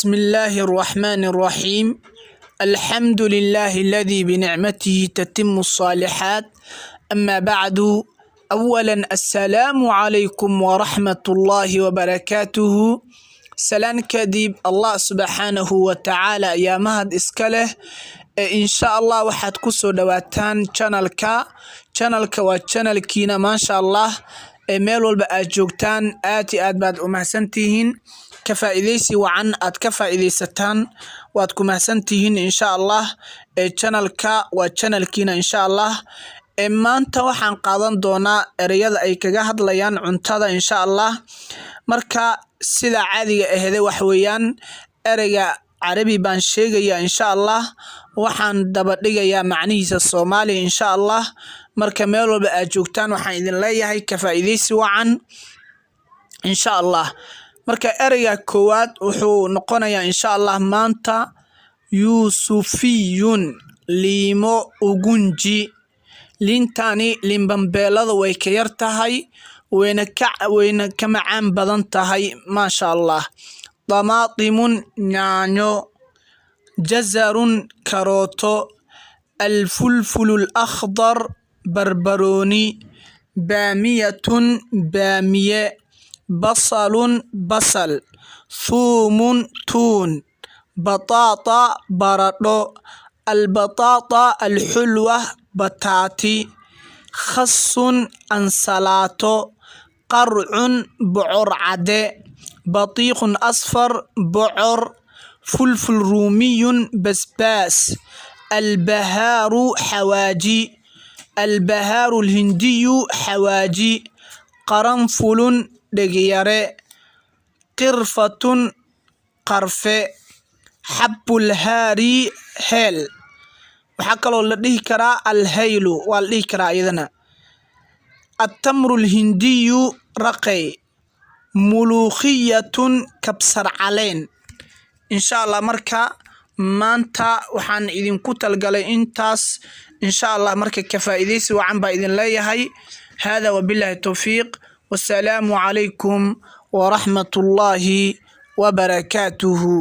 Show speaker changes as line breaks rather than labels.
بسم الله الرحمن الرحيم. الحمد لله الذي بنعمته تتم الصالحات. أما بعد، أولا السلام عليكم ورحمة الله وبركاته. Salaan kadib, Allah subxaanahu wa tacaala ayaa mahad iska leh. Ee insha Allah waxaad kusoo dhawaataan channelka. Channelka waa channelkiina, maasha Allah. Ee meel walba aad joogtaan, aad iyo aad baad u mahadsantihiin. Ka faa'iidaysi wacan aad ka faa'iidaysataan, waad ku mahadsantihiin insha Allah. Ee channelka waa channelkiina insha Allah. Ee maanta waxaan qaadan doonaa ereyada ay kaga hadlayaan cuntada insha Allah. Marka sida caadiga ahede wax weeyaan, ereyga Carabi baan sheegayaa insha Allah, waxaan daba dhigayaa macnihiisa Soomaaliya insha Allah. Marka meel walba aad joogtaan, waxaan idin leeyahay ka faa'iidaysi wacan insha Allah. Marka ereyga koowaad wuxuu noqonayaa insha Allah maanta yuusufiyun, liimo ugunji. Liintani liinbambeelada way ka yar tahay, wayna ka macaan badan tahay, maasha Allah. Damaatimun, yaanyo. Jazarun, karooto. Alfulfulu alakhdar, barbarooni. Baamiyatun, baamiye. Basalun, basal. Thuumun, tuun. Bataata, baradho. Albataata alxulwa, bataati. Khasun, ansalaato. Qarcun, bocor cadde. Batiiqun asfar, bocor. Fulful ruumiyun, basbaas. Albahaaru, xawaaji. Albahaaru alhindiyu, xawaaji. Qaranfulun, dhegyare. Qirfatun, qarfe. Xabulhaari, heel. Waxaa kaloo la dhihi karaa alhaylu, waa la dhihi karaa iyadana. Attamru lhindiyu, raqay. Mulukhiyatun, kabsar caleen insha Allah. Marka maanta waxaan idinku talgalay intaas insha Allah. Marka ka faa'iidaysi wacan baa idin leeyahay. Hada wabillahi towfiiq, wasalaamu calaykum waraxmatullaahi wabarakaatuhu.